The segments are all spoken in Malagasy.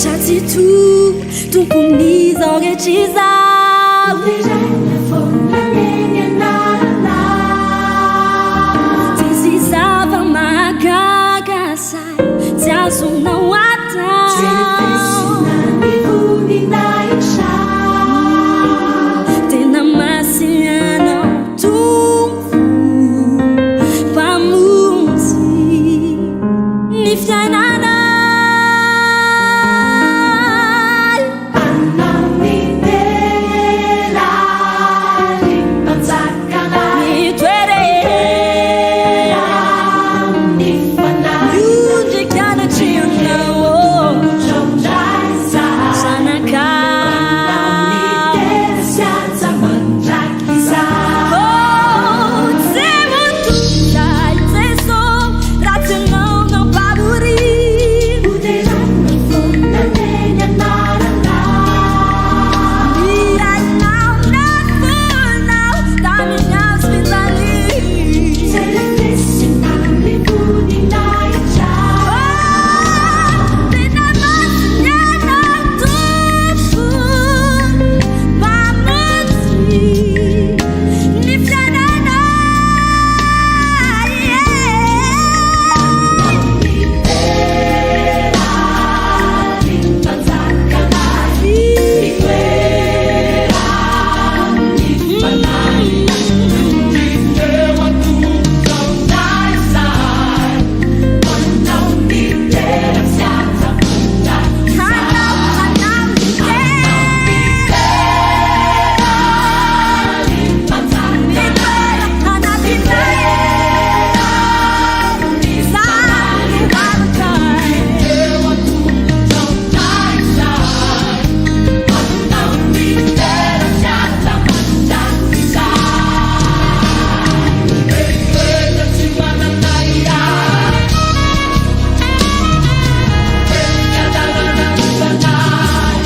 Voninahitra Tsitoha, Tompon'izao rehetra izao. Deraina foana anie ny anaranao. Tsisy zava-mahagaga sahy tsy azonao atao. Tsy refesina ny voninahitrao. Tena masina Ianao Tompo Mpamonjy ny fiainanay. Anao ny dera ry Mpanjakanay. Mitoere Amin'ny fanahy. Miondrika anatrehanao Tongotrao indray izahay. Zanakao. Ny dera sy haja mandrakizay. Oh, tsy ho tonga i Jeso raha tsy Ianao nampahoriana. Ho deraina foana anie ny anaranao. Miainao nafoinao tamin'ny hazo fijaliana. Tsy refesina ny voninahitrao. Oh, tena masina Ianao Tompo Mpamonjy ny fiainanay. Ny dera ry Mpanjakanay. Mitoera amin'ny fanahy. Eo an-tongotrao indray izahay. Anao ny dera sy haja mandrakizay. Anao, anao ny dera. Mitoera anatinay. Izaho no avakay.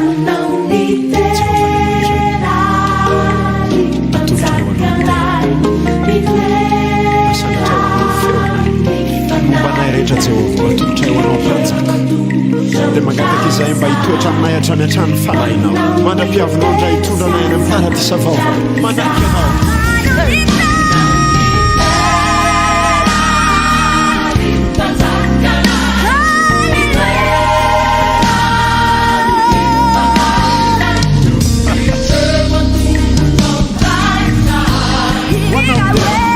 Anao ny dera ry Mpanjakanay. Asandratra ho anao ny feonay. Momba anay rehetra Jehovah, atolotray ho anao Mpanjaka. Dia mangataka izahay mba hitoetra aminay hatrany hatrany ny fanahinao. Mandra-piavinao indray hitondra anay any amin'ny paradisa vaovao. Manaiky anao. Ho anao ny dera.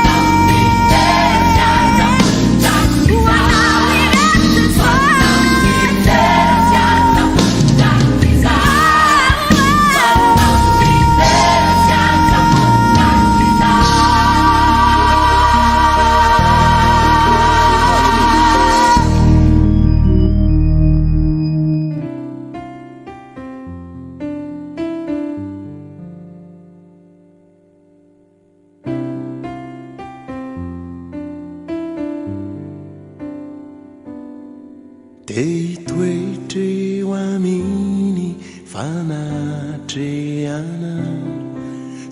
Te hitoetra eo amin'ny fanatrehana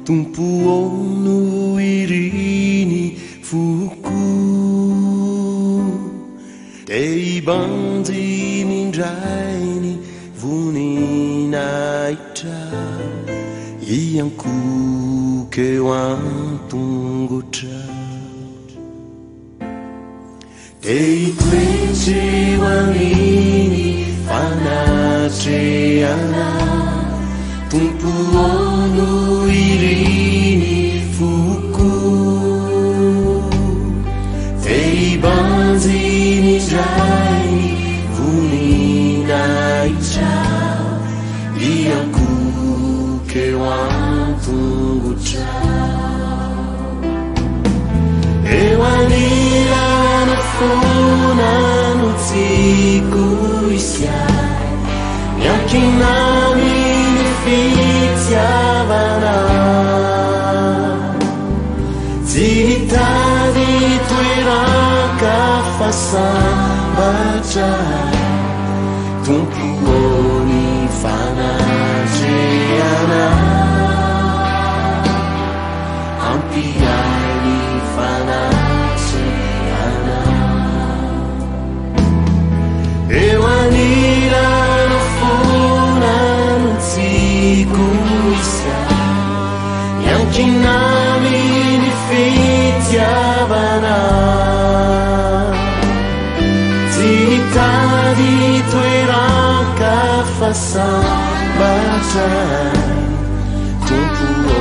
Tompo ô no iriny foko. Te hibanjina indray ny voninahitra hiankohoka eo an-tongotra. Te hitoetra eo amin'ny fanatrehana Tompo ô no iriny foko. Te hibanjina indray ny voninahitra hiankohoka eo an-tongotra. Eo anilana. foana no tiako hisy ahy, miankina amin'ny fitiavanao. Tsy hitady toeran-kafa sambatra ahy, Tompo ô ny fanatrehanao. Ampy ahy ny fanatrehanao. Eo anilanao foana no tiako hisy ahy, miankina amin'ny fitiavanao. Tsy hitady toeran-kafa sambatra ahy, Tompo ô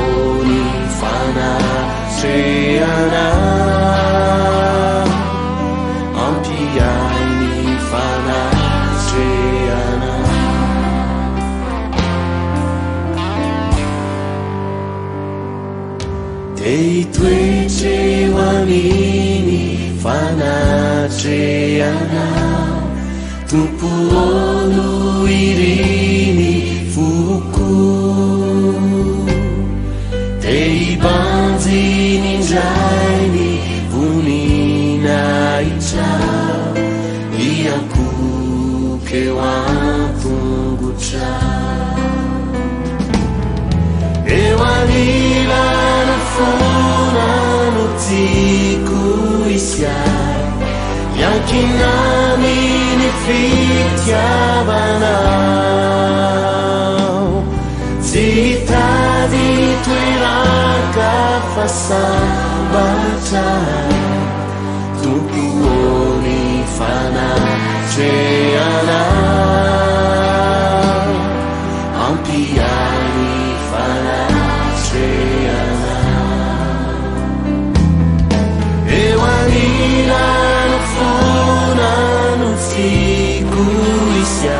ny fanatrehanao. Ampy ahy ny fanatrehanao. Te hitoetra eo amin'ny fanatrehanao, Tompo ô no irin'ny foko. Te hibanjina indray ny voninahitrao, hiankohoka eo an-tongotrao. Eo anilanao foana no tiako hisy ahy, miankina amin'ny fitiavanao. Tsy hitady toeran-kafa sambatra ahy, Tompo ô ny fanatrehanao. Ampy ahy ny fanatrehanao. Eo anilanao foana no tiako hisy ahy,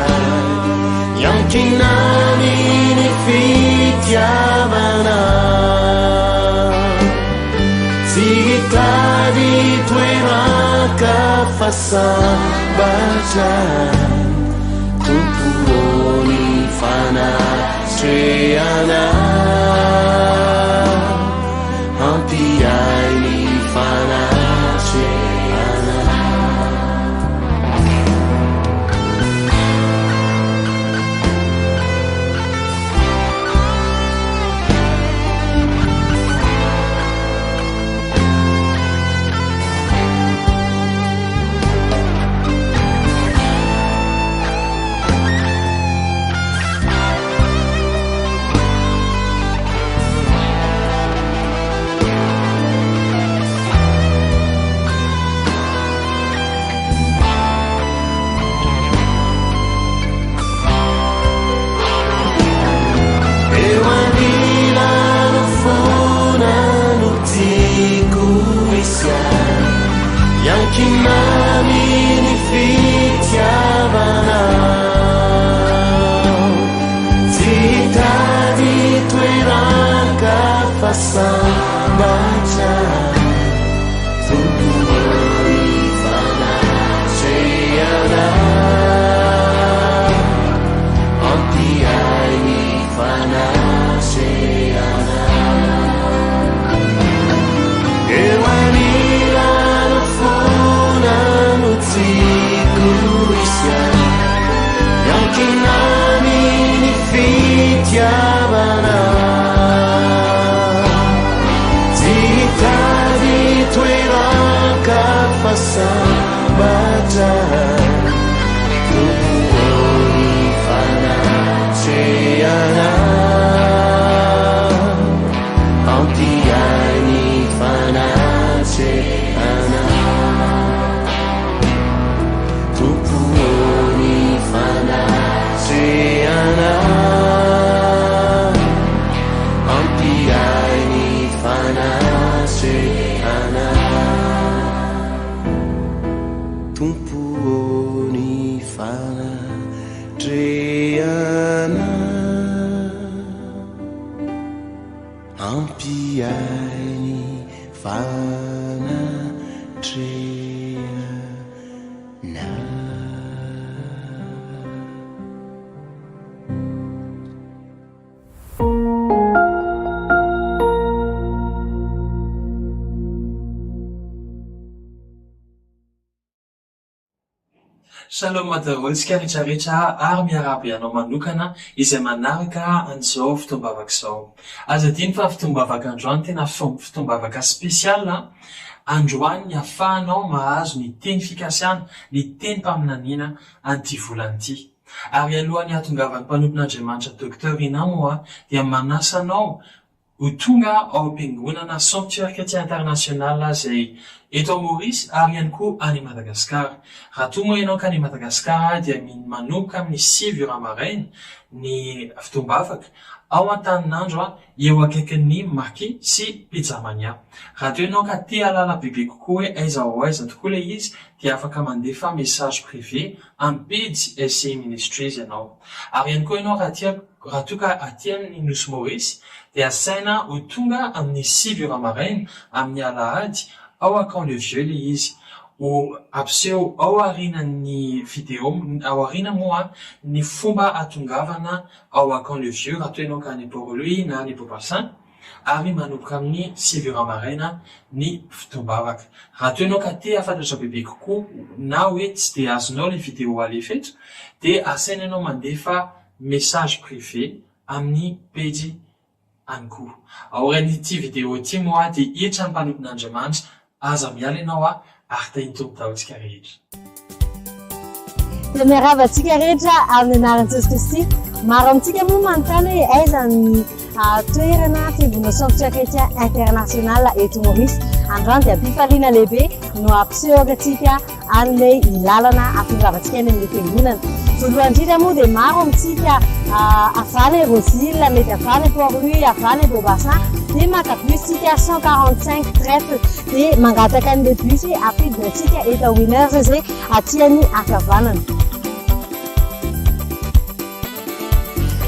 miankina amin'ny fitiavanao. Tsy hitady toeran-kafa sambatra ahy, Tompo ô ny fanatrehanao. Ampy ahy ny fanatrehanao. Eo anilanao foana no tiako hisy ahy, miankina amin'ny fitiavanao. Tsy hitady toeran-kafa sambatra ahy, Tompo ô ny fanatrehanao. Ampy ahy ny fanatrehanao. Eo anilanao foana no tiako hisy ahy, miankina amin'ny fitiavanao. Tsy hitady toeran-kafa sambatra ahy, Tompo ô ny fanatrehanao. Ampy ahy ny fanatrehanao. Tompo ô ny fanatrehanao. Ampy ahy ny fanatrehanao. Tompo ô ny fanatrehanao. Ampy ahy ny fanatrehanao. Shalom daholo tsika rehetra rehetra ary miarahaba ianao manokana izay manaraka an'izao fotoam-bavaka izao. Aza adino fa fotoam-bavaka androany tena fotoam-bavaka spécial an! Androany ny ahafahanao mahazo ny teny fikasana, ny tenim-paminaniana an'ity volana ity. Ary alohan'ny hahatongavan'ny mpanompon'Andriamanitra Docteur Rinah moa dia manasa anao Ho tonga ao am-piangonana Sanctuaire Chrétien International izay eto Maurice ary ihany koa any Madagasikara. Raha toa moa ianao ka any Madagasikara dia manomboka amin'ny 9 ora maraina ny fotoam-bavaka ao Antaninandro eo akaikin'ny Maki sy Pizza Mania. Raha toa ianao ka te hahalala bebe kokoa hoe aiza ho aiza tokoa ilay izy dia afaka mandefa message privé amin'ny pejy SCI Ministries ianao. Ary ihany koa ianao raha tia Raha toa ka aty amin'ny Nosy Maurice dia asaina ho tonga amin'ny 9 ora maraina amin'ny alahady ao à Camp le Vieux ilay izy. Ho ampiseho ao aorianan'ny vidéo ao aoriana moa ny fomba hahatongavana ao à Camp le Vieux raha toa ianao ka any Port Louis na any Beau Bassin ary manomboka amin'ny 9 ora maraina ny fotoam-bavaka. Raha toa ianao ka te hahafantatra bebe kokoa na hoe tsy dia azonao ilay vidéo alefa eto dia asaina ianao mandefa message privé amin'ny pejy any koa. Aorian'ity vidéo ity moa dia hiditra ny mpanompon'Andriamanitra, aza miala ianao a, ary tahin'ny Tompo daholo isika rehetra. Dia miarahaba antsika rehetra amin'ny anaran'i Jesosy Kristy. Maro amintsika moa manontany hoe aiza ny toerana fiangonana Sanctuaire Chrétien International eto Maurice. Androany dia am-pifaliana lehibe no hampisehoko antsika an'ilay lalana hahatongavantsika any amin'ilay fiangonana. Voalohany indrindra moa dia maro amintsika avy any Rose-Hill, mety avy any Port Louis, avy any Beau Bassin, dia maka bus tsika 145 trèfle dia mangataka an'ilay bus hoe ampidina antsika eto Winners izay aty any ankavanana.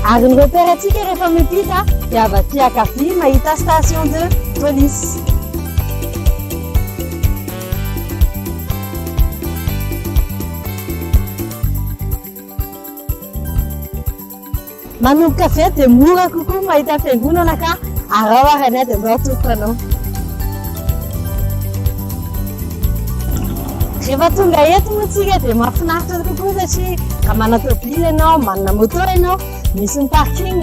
Ary ny repère antsika rehefa miampita dia avy aty ankavia mahita station de police. Manomboka avy eo dia mora kokoa mahita fiangonana ka araho ary ny ahy dia mba tompoko anao. Rehefa tonga eto moa tsika dia mahafinaritra kokoa satria raha manana tôbily ianao, manana moto ianao, misy ny parking.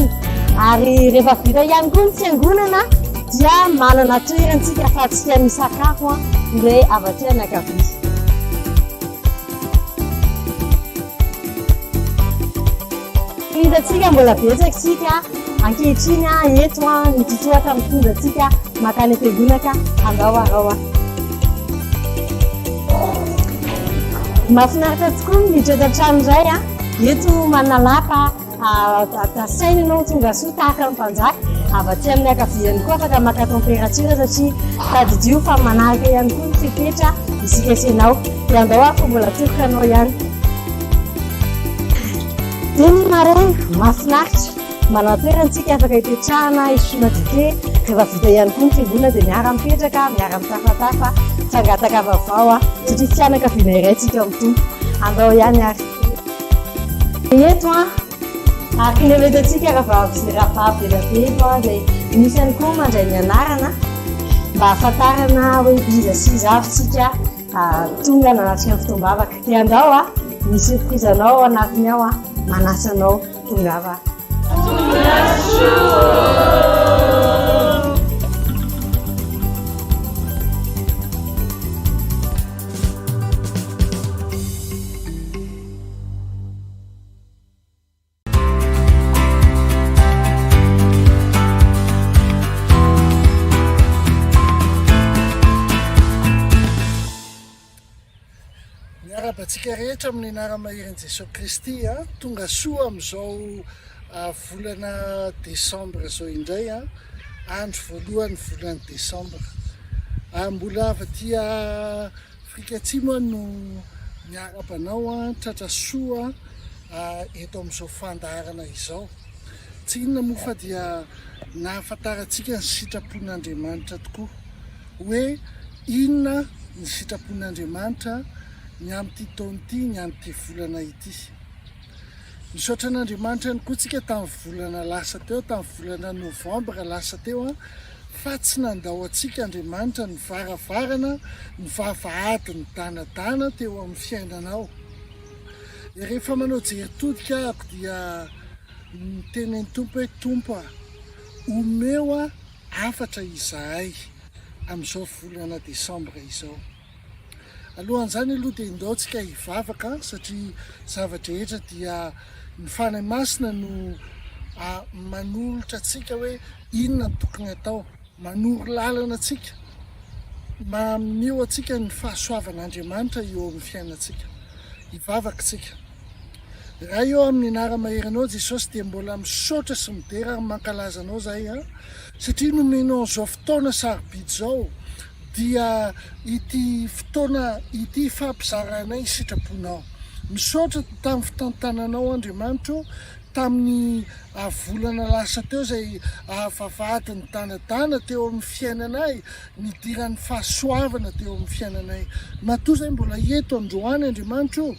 Ary rehefa vita ihany koa ny fiangonana dia manana toerantsika ahafahantsika misakafo ilay avy aty anakavia. Hitantsika mbola betsaka isika ankehitriny eto ny totohatra mitondra antsika makany am-piangonana ka andao arao aho. Mahafinaritra tokoa ny miditra eto an-trano iray eto manana lapa asaina ianao tonga soa tahaka ny mpanjaka avy aty amin'ny ankavia ihany koa afaka maka température satria tadidio fa manaraka ihany koa ny fepetra isika sy ianao dia andao aho fa mbola toroka anao ihany. Dia ny maraina, mahafinaritra, manana toerana isika afaka hipetrahana, hisotroana dite, rehefa vita ihany koa ny fiangonana dia miara-mipetraka, miara-mitafatafa, mifangataka vaovao satria fianakaviana iray isika ao amin'ny Tompo. Andao ihany ary. Eto an, araka ny efa hitantsika rahavavy sy rahavavy be dia be eto an, izay misy ihany koa mandray ny anarana mba hahafantarana hoe iza sy iza avy isika. Tonga nanatrika ny fotoam-bavaka. Dia andao a, misy surprise anao ao anatiny ao a, manasa anao tongava. Tonga soa! Miarahaba antsika rehetra amin'ny anaran'ny Jesoa Kristy a, tonga soa amin'izao ah, volana desambra izao indray a, andro voalohan'ny volana desambra. Ah, mbola avy aty Afrika Atsimo aho no miarahaba anao a, tratra soa eto amin'izao fandaharana izao. Tsy inona moa fa dia nahafantarantsika ny sitrapon'Andriamanitra tokoa. Hoe inona ny sitrapon'Andriamanitra ny amin'ity taona ity, ny amin'ity volana ity. Misaotra an'Andriamanitra ihany koa tsika tamin'ny volana lasa teo, tamin'ny volana novambra lasa teo, fa tsy nandao antsika Andriamanitra, ny varavarana, ny vavahady nidanadana teo amin'ny fiainanao. Rehefa manao jery todika ahako dia miteny an'i Tompo hoe Tompo a, omeo aho hafatra izahay amin'izao volana desambra izao. Alohan'izany aloha dia indao tsika hivavaka satria zava-drehetra dia ny Fanahy Masina no manolotra antsika hoe inona no tokony atao, manoro lalana antsika, maneho antsika ny fahasoavan'Andriamanitra eo amin'ny fiainantsika. Hivavaka isika. Ray ô, amin'ny anara-maherinao Jesosy dia mbola misaotra sy midera ary mankalaza Anao izahay an, satria nomenao an'izao fotoana sarobidy izao, dia ity fotoana ity hifampizaranay ny sitraponao. Misaotra tamin'ny fitantananao Andriamanitra ô, tamin'ny volana lasa teo izay vavahady nidanadana teo amin'ny fiainanay, nidiran'ny fahasoavana teo amin'ny fiainanay. Matoa izay mbola eto androany Andriamanitra ô,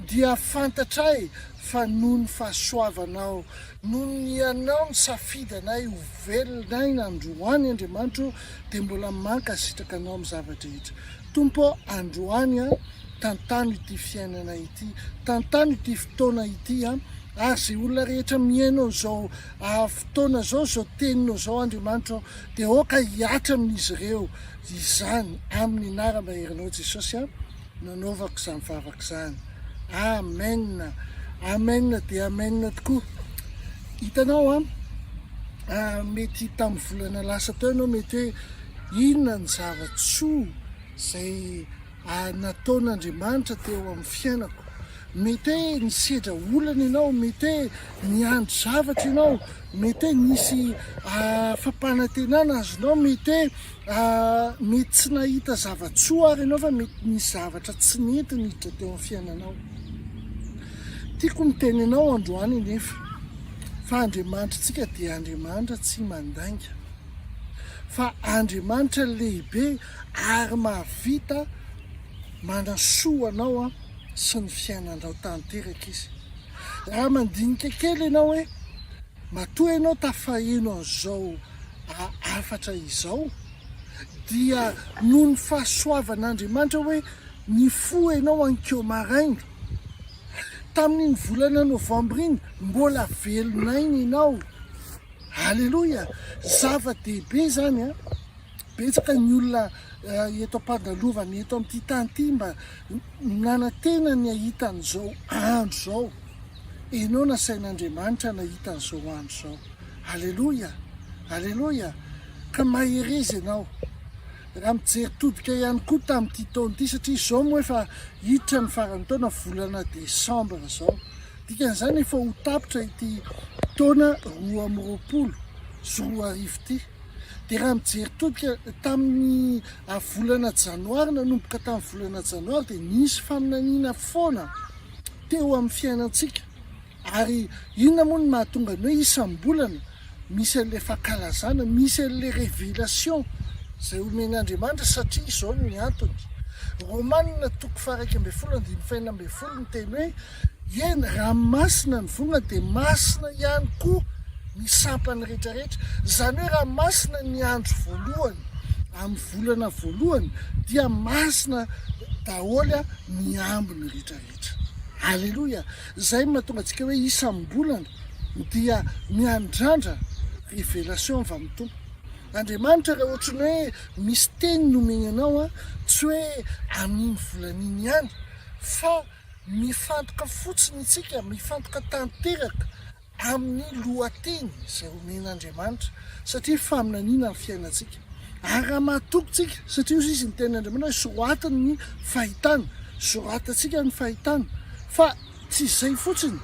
dia fantatray fa noho ny fahasoavanao, noho ny Ianao nisafidy anay ho velon'aina androany Andriamanitra ô, dia mbola mankasitraka Anao amin'ny zava-drehetra. Tompo ô, androany an, tantano ity fiainana ity, tantano ity fotoana ity an, ary izay olona rehetra mihaino an'izao fotoana izao, izao teninao izao Andriamanitra ô, dia aoka hihatra amin'izy ireo izany, amin'ny anara-maherinao Jesosy an, nanaovako izany vavaka izany. Amen! Amen dia amen tokoa. Hitanao an, mety tamin'ny volana lasa teo ianao mety hoe inona ny zava-tsoa izay nataon'Andriamanitra teo amin'ny fiainako. Mety hoe nisedra olana ianao, mety hoe niandry zavatra ianao, mety hoe nisy fampanantenana azonao, mety hoe mety tsy nahita zava-tsoa ary ianao fa mety nisy zavatra tsy nety niditra teo amin'ny fiainanao. Tiako miteny anao androany anefa fa Andriamanitritsika dia Andriamanitra tsy mandainga fa Andriamanitra lehibe ary mahavita manasoa anao sy ny fiainanao tanteraka Izy. Raha mandinika kely ianao hoe matoa ianao tafaheno an'izao hafatra izao dia noho ny fahasoavan'Andriamanitra hoe nifoha ianao ankeo maraina tamin'iny volana novambra iny mbola velon'aina ianao. Aleloia! Zava-dehibe izany an! Betsaka ny olona eto am-pandalovana eto amin'ity tany ity mba nanantena ny hahita an'izao andro izao. Ianao nasain'Andriamanitra nahita an'izao andro izao. Aleloia! Aleloia! Ka mahereza ianao. Raha mijery todika ihany koa tamin'ity taona ity, satria izao moa efa hiditra ny faran'ny taona, volana desambra izao. Dikan'izany efa ho tapitra ity taona 2022 ity. Dia raha mijery todika tamin'ny volana janoary, nanomboka tamin'ny volana janoary dia nisy faminaniana foana teo amin'ny fiainantsika. Ary inona moa no mahatonga ny hoe isam-bolana misy an'ilay fankalazana, misy an'ilay révélation izay omen'Andriamanitra satria izao no ny antony. Romana toko faha-11 andininy faha-16 miteny hoe eny raha masina ny vongany dia masina ihany koa ny sampany rehetrarehetra. Izany hoe raha masina ny andro voalohany amin'ny volana voalohany dia masina daholo ny ambiny rehetrarehetra. Aleloia! Izay no mahatonga antsika hoe isam-bolana dia miandrandra révélation avy amin'ny Tompo. Andriamanitra raha ohatry ny hoe misy teny nomeny anao an, tsy hoe amin'iny volana iny ihany fa mifantoka fotsiny isika, mifantoka tanteraka amin'ny lohateny izay omen'Andriamanitra, satria faminaniana ny fiainantsika. Ary raha mahatoky tsika, satria hoy izy ny tenin'Andriamanitra hoe soratiny ny fahitana, soratantsika ny fahitana, fa tsy izay fotsiny,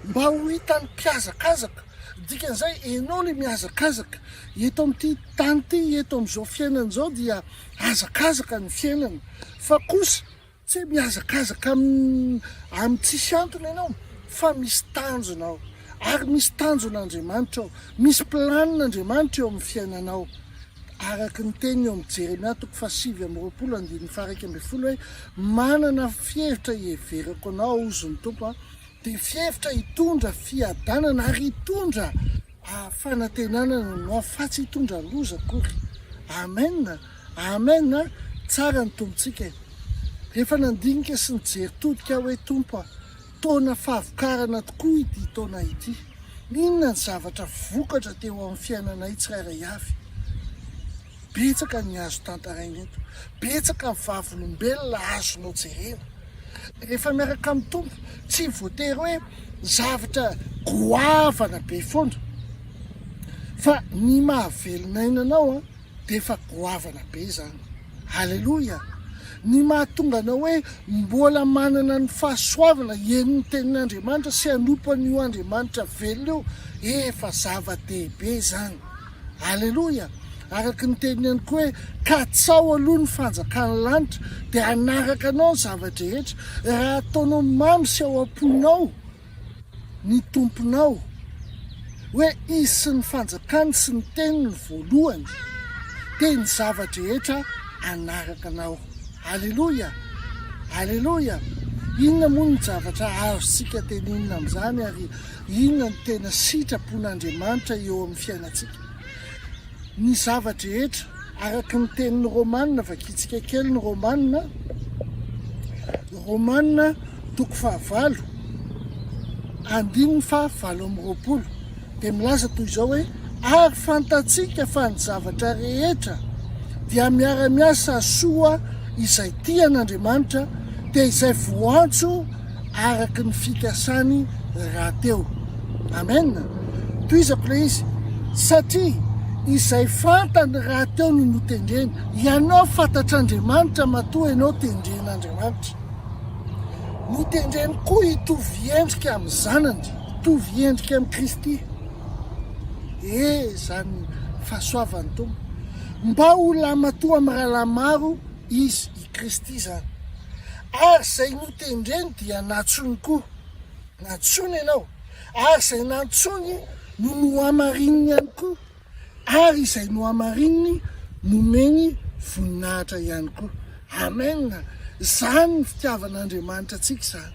mba ho hitan'ny mpihazakazaka, dikan'izay enao le mihazakazaka eto amin'ity tany ity, eto amin'izao fiainana izao dia hazakazaka ny fiainana, fa kosa Tsy hoe mihazakazaka amin'ny amin'ny tsisy antony ianao fa misy tanjona ao. Ary misy tanjon'Andriamanitra ao. Misy planin'Andriamanitra eo amin'ny fiainanao. Araka ny teniny eo amin'ny Jeremia toko faha-29 andininy faha-11 hoe manana fihevitra hiheverako anao hozy ny Tompo a, dia fihevitra hitondra fiadanana ary hitondra fanantenana anao fa tsy hitondra loza akory. Amen. Amen a! Tsara ny Tompontsika e! Rehefa nandinika sy nijery todika aho hoe Tompo a! Taona fahavokarana tokoa ity taona ity. Inona ny zavatra vokatra teo amin'ny fiainanay tsirairay avy? Betsaka ny azo tantaraina eto. Betsaka ny vavolombelona azonao jerena. Rehefa miaraka amin'ny Tompo, tsy voatery hoe zavatra goavana be foana fa ny mahavelon'aina anao dia efa goavana be izany. Aleloia! Ny mahatonga anao hoe mbola manana ny fahasoavana hihaino ny tenin'Andriamanitra sy hanompo an'io Andriamanitra velona io, efa zava-dehibe izany. Aleloia! Araka ny teniny ihany koa hoe, Katsaho aloha ny fanjakan'ny lanitra, dia hanaraka anao ny zava-drehetra. Raha ataonao mamy sy ao am-ponao ny Tomponao, hoe Izy sy ny fanjakany sy ny teniny voalohany, dia ny zava-drehetra hanaraka anao. Aleloia! Aleloia! Inona moa no zavatra azontsika tenenina amin'izany ary Inona no tena sitrapon'Andriamanitra eo amin'ny fiainantsika? Ny zava-drehetra, araka ny tenin'ny Romana, vakintsika kely ny Romana, Romana toko fahavalo, andininy faha 28, dia milaza toy izao hoe, Ary fantatsika fa ny zavatra rehetra dia miara-miasa soa izay tia an'Andriamanitra, dia izay voantso araka ny fikasany rahateo. Amen. Tohizako ilay izy, satria izay fantany rahateo no notendreny. Ianao fantatr'Andriamanitra matoa ianao tendren'Andriamanitra. Notendreny koa hitovy endrika amin'ny Zanany, hitovy endrika amin'i Kristy. E, izany fahasoavan'ny Tompo. Mba ho lahimatoa amin'ny rahalahy maro Izy, i Kristy izany. Ary izay notendreny dia nantsoiny koa. Nantsoiny ianao. Ary izay nantsoiny no nohamarininy ihany koa. Ary izay nohamarininy nomeny voninahitra ihany koa. Amen! Izany ny fitiavan'Andriamanitra antsika izany.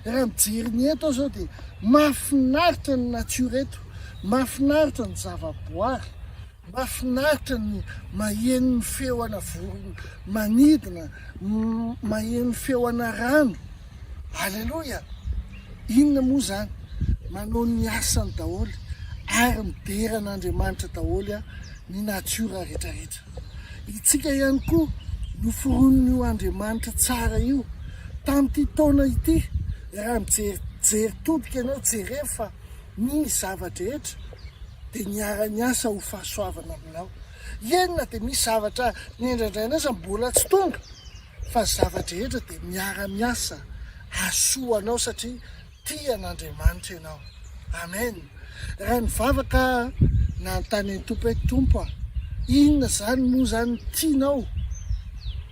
Raha mijery ny eto aho izao dia mahafinaritra ny natiora eto, mahafinaritra ny zavaboary. Mahafinaritra ny maheno ny feo ana vorona manidina, maheno feo ana rano. Aleloia! Inona moa izany? Manao ny asany daholo ary midera an'Andriamanitra daholo ny natiora rehetrarehetra. Itsika ihany koa noforonin'io Andriamanitra tsara io. Tamin'ity taona ity, raha mijery jery todika ianao, jereo fa ny zava-drehetra dia niara-niasa ho fahasoavana aminao. Eny na dia misy zavatra nendrandraina aza mbola tsy tonga fa zava-drehetra dia miara-miasa hahasoa anao satria tia an'Andriamanitra ianao. Amen. Raha nivavaka aho nanontany an'i Tompo hoe Tompo a, inona izany moa izany tianao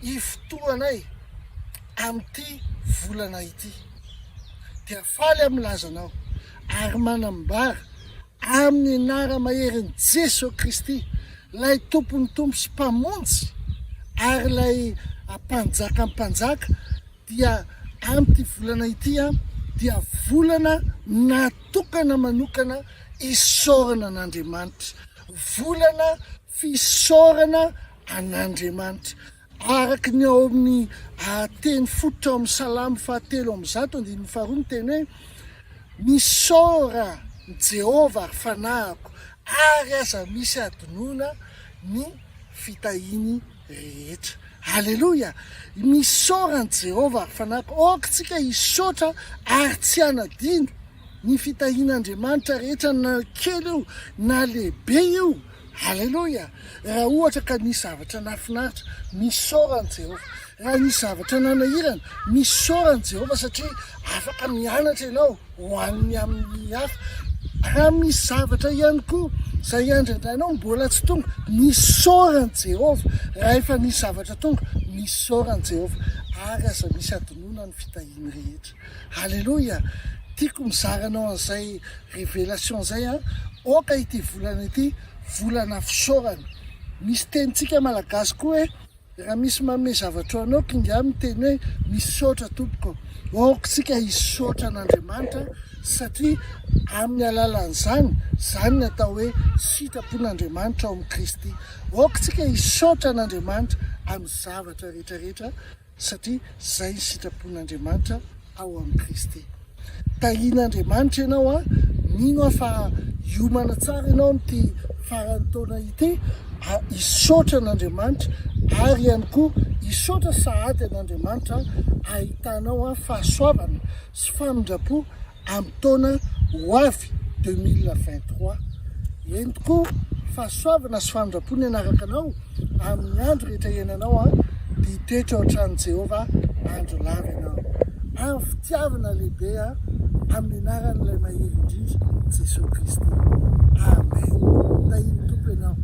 hifotoanay amin'ity volana ity? Dia faly aho milaza anao ary manambara amin'ny anara-maherin'i Jesoa Kristy, ilay Tompon'ny Tompo sy Mpamonjy ary ilay Mpanjakan'ny Mpanjaka, dia amin'ity volana ity dia volana natokana manokana isaorana an'Andriamanitra, volana fisaorana an'Andriamanitra. Araka ny ao amin'ny teny fototra ao amin'ny Salamo fahatelo ambizato andininy faharoa miteny hoe, Misaora an'i Jehovah ry fanahiko, ary aza misy hadinoina ny fitahiany rehetra. Aleloia! Misaora an'i Jehovah ry fanahiko. Aoka isika hisaotra ary tsy hanadino ny fitahian'Andriamanitra rehetra na kely io na lehibe io. Aleloia! Raha ohatra ka nisy zavatra nahafinaritra, misaora an'i Jehovah. Raha nisy zavatra nanahirana, misaora an'i Jehovah satria afaka mianatra ianao ho an'ny amin'ny hafa. Raha misy zavatra ihany koa izay andrandrainao mbola tsy tonga, misaora an'i Jehovah. Raha efa nisy zavatra tonga, misaora an'i Jehovah. Ary aza misy hadinoina ny fitahiany rehetra. Aleloia! Tiako mizara anao an'izay révélation izay an! Aoka ity volana ity volana fisaorana. Misy tenintsika malagasy koa hoe raha misy manome zavatra ho anao kinga miteny hoe misaotra tompoko. Aoka isika hisaotra an'Andriamanitra satria amin'ny alalan'izany, izany ny atao hoe sitrapon'Andriamanitra ao amin'i Kristy. Aoka isika hisaotra an'Andriamanitra amin'ny zavatra rehetra rehetra satria izay ny sitrapon'Andriamanitra ao amin'i Kristy. Tahian'Andriamanitra ianao an, mino aho fa hiomana tsara ianao amin'ity faran'ny taona ity, hisaotra an'Andriamanitra ary ihany koa hisaotra sahady an'Andriamanitra ahitanao fahasoavana sy famindram-po amin'ny taona ho avy 2023. Eny tokoa, fahasoavana sy famindram-po ny hanaraka anao amin'ny andro rehetra iainanao dia hitoetra ao an-tranon'i Jehovah andro lava ianao. Amin'ny fitiavana lehibe amin'ny anaran'ilay Mahery Indrindra, Jesoa Kristy. Amen. Tahian'ny Tompo ianao.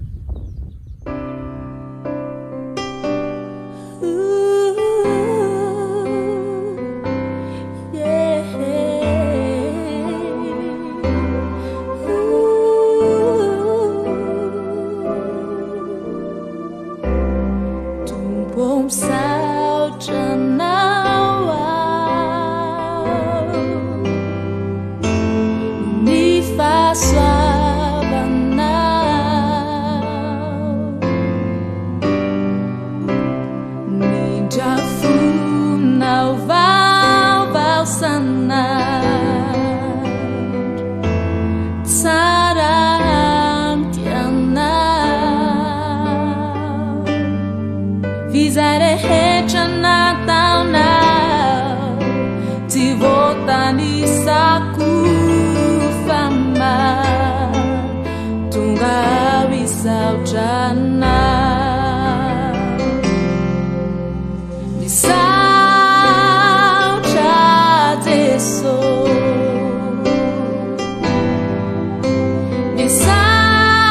Tompo misaotra anao aho ny fahasoavanao Nindrafonao vaovao sanandro Tsara amiko ianao F'izay rehetra nataonao Tsy voatanisako fa mahatonga aho hisaotra anao Misaotra Jeso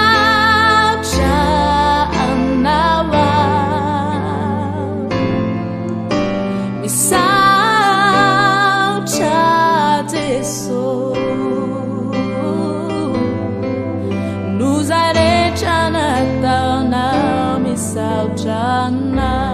Misaotra anao aho Misaotra Jeso Noho izay rehetra nataonao Misaotra anao.